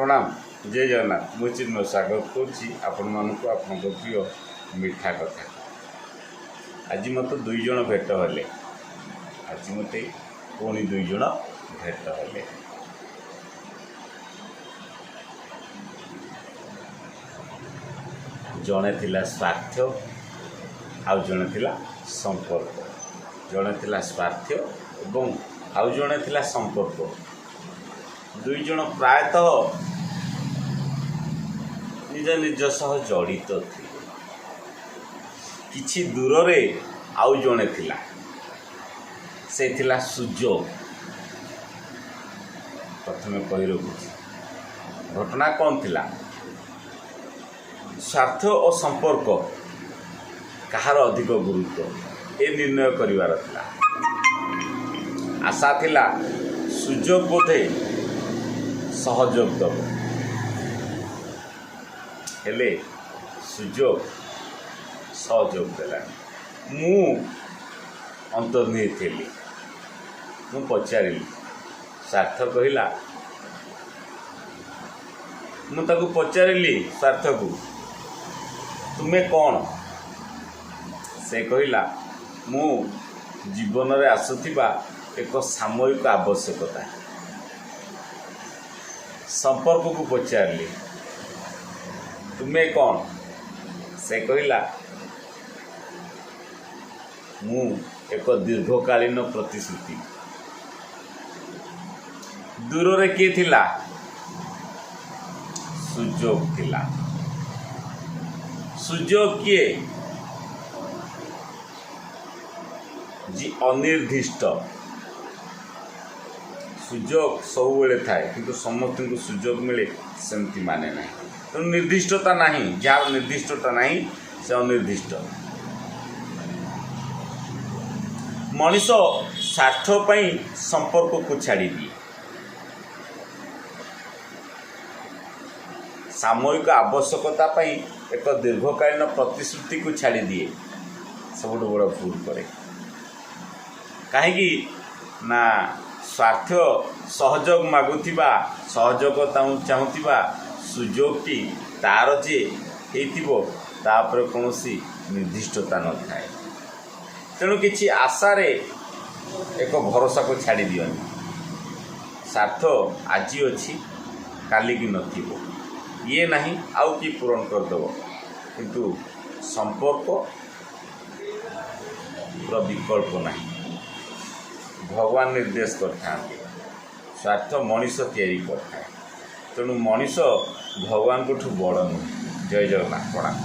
ପ୍ରଣାମ, ଜୟ ଜଗନ୍ନାଥ। ମୁଁ ଚିନ୍ମୟ ସ୍ୱାଗତ କରୁଛି ଆପଣମାନଙ୍କୁ ଆପଣଙ୍କ ପ୍ରିୟ ମିଠା କଥା। ଆଜି ମୋତେ ଦୁଇ ଜଣ ଭେଟ ହେଲେ। ଆଜି ମୋତେ ପୁଣି ଦୁଇ ଜଣ ଭେଟ ହେଲେ। ଜଣେ ଥିଲା ସ୍ୱାର୍ଥ, ଆଉ ଜଣେ ଥିଲା ସମ୍ପର୍କ। ଜଣେ ଥିଲା ସ୍ୱାର୍ଥ ଏବଂ ଆଉ ଜଣେ ଥିଲା ସମ୍ପର୍କ। ଦୁଇ ଜଣ ପ୍ରାୟତଃ ନିଜ ନିଜ ସହ ଜଡ଼ିତ ଥିଲେ। କିଛି ଦୂରରେ ଆଉ ଜଣେ ଥିଲା, ସେ ଥିଲା ସୁଯୋଗ। ପ୍ରଥମେ କହି ରଖୁଛି, ଘଟଣା କ'ଣ ଥିଲା। ସ୍ୱାର୍ଥ ଓ ସମ୍ପର୍କ କାହାର ଅଧିକ ଗୁରୁତ୍ୱ, ଏ ନିର୍ଣ୍ଣୟ କରିବାର ଥିଲା। ଆଶା ଥିଲା ସୁଯୋଗ ବୋଧେ ସହଯୋଗ ଦେବ, ହେଲେ ସୁଯୋଗ ସହଯୋଗ ଦେଲାନି। ମୁଁ ଅନ୍ତର୍ନିହିତ ଥିଲି। ମୁଁ ପଚାରିଲି, ସ୍ୱାର୍ଥ କହିଲା, ମୁଁ ତାକୁ ପଚାରିଲି ସ୍ୱାର୍ଥକୁ, ତୁମେ କ'ଣ? ସେ କହିଲା, ମୁଁ ଜୀବନରେ ଆସୁଥିବା ଏକ ସାମୟିକ ଆବଶ୍ୟକତା। ସମ୍ପର୍କକୁ ପଚାରିଲି, ତୁମେ କ'ଣ? ସେ କହିଲା, ମୁଁ ଏକ ଦୀର୍ଘକାଳୀନ ପ୍ରତିଶ୍ରୁତି। ଦୂରରେ କିଏ ଥିଲା? ସୁଯୋଗ ଥିଲା। ସୁଯୋଗ କିଏ? ଯିଏ ଅନିର୍ଦ୍ଦିଷ୍ଟ। ସୁଯୋଗ ସବୁବେଳେ ଥାଏ, କିନ୍ତୁ ସମସ୍ତଙ୍କୁ ସୁଯୋଗ ମିଳେ ସେମିତି ମାନେ ନାହିଁ। ତେଣୁ ନିର୍ଦ୍ଦିଷ୍ଟତା ନାହିଁ। ଯାହାର ନିର୍ଦ୍ଦିଷ୍ଟତା ନାହିଁ, ସେ ଅନିର୍ଦ୍ଦିଷ୍ଟ। ମଣିଷ ସ୍ୱାର୍ଥ ପାଇଁ ସମ୍ପର୍କକୁ ଛାଡ଼ିଦିଏ, ସାମୟିକ ଆବଶ୍ୟକତା ପାଇଁ ଏକ ଦୀର୍ଘକାଳୀନ ପ୍ରତିଶ୍ରୁତିକୁ ଛାଡ଼ିଦିଏ। ସବୁଠୁ ବଡ଼ ଭୁଲ କରେ। କାହିଁକି ନା ସ୍ୱାର୍ଥ ସହଯୋଗ ମାଗୁଥିବା, ସହଯୋଗ ଚାହୁଁଥିବା ସୁଯୋଗଟି ତାର ଯେ ହେଇଥିବ, ତା ଉପରେ କୌଣସି ନିର୍ଦ୍ଦିଷ୍ଟତା ନଥାଏ। ତେଣୁ କିଛି ଆଶାରେ ଏକ ଭରସାକୁ ଛାଡ଼ି ଦିଅନି। ସ୍ୱାର୍ଥ ଆଜି ଅଛି, କାଲିକି ନଥିବ। ଇଏ ନାହିଁ, ଆଉ କିଏ ପୂରଣ କରିଦେବ। କିନ୍ତୁ ସମ୍ପର୍କର ବିକଳ୍ପ ନାହିଁ। ଭଗବାନ ନିର୍ଦ୍ଦେଶ କରିଥାନ୍ତି। ସ୍ୱାର୍ଥ ମଣିଷ ତିଆରି କରିଥାଏ। ତେଣୁ ମଣିଷ ଭଗବାନଙ୍କଠୁ ବଡ଼ ନୁହେଁ। ଜୟ ଜଗନ୍ନାଥ, ପ୍ରଣାମ।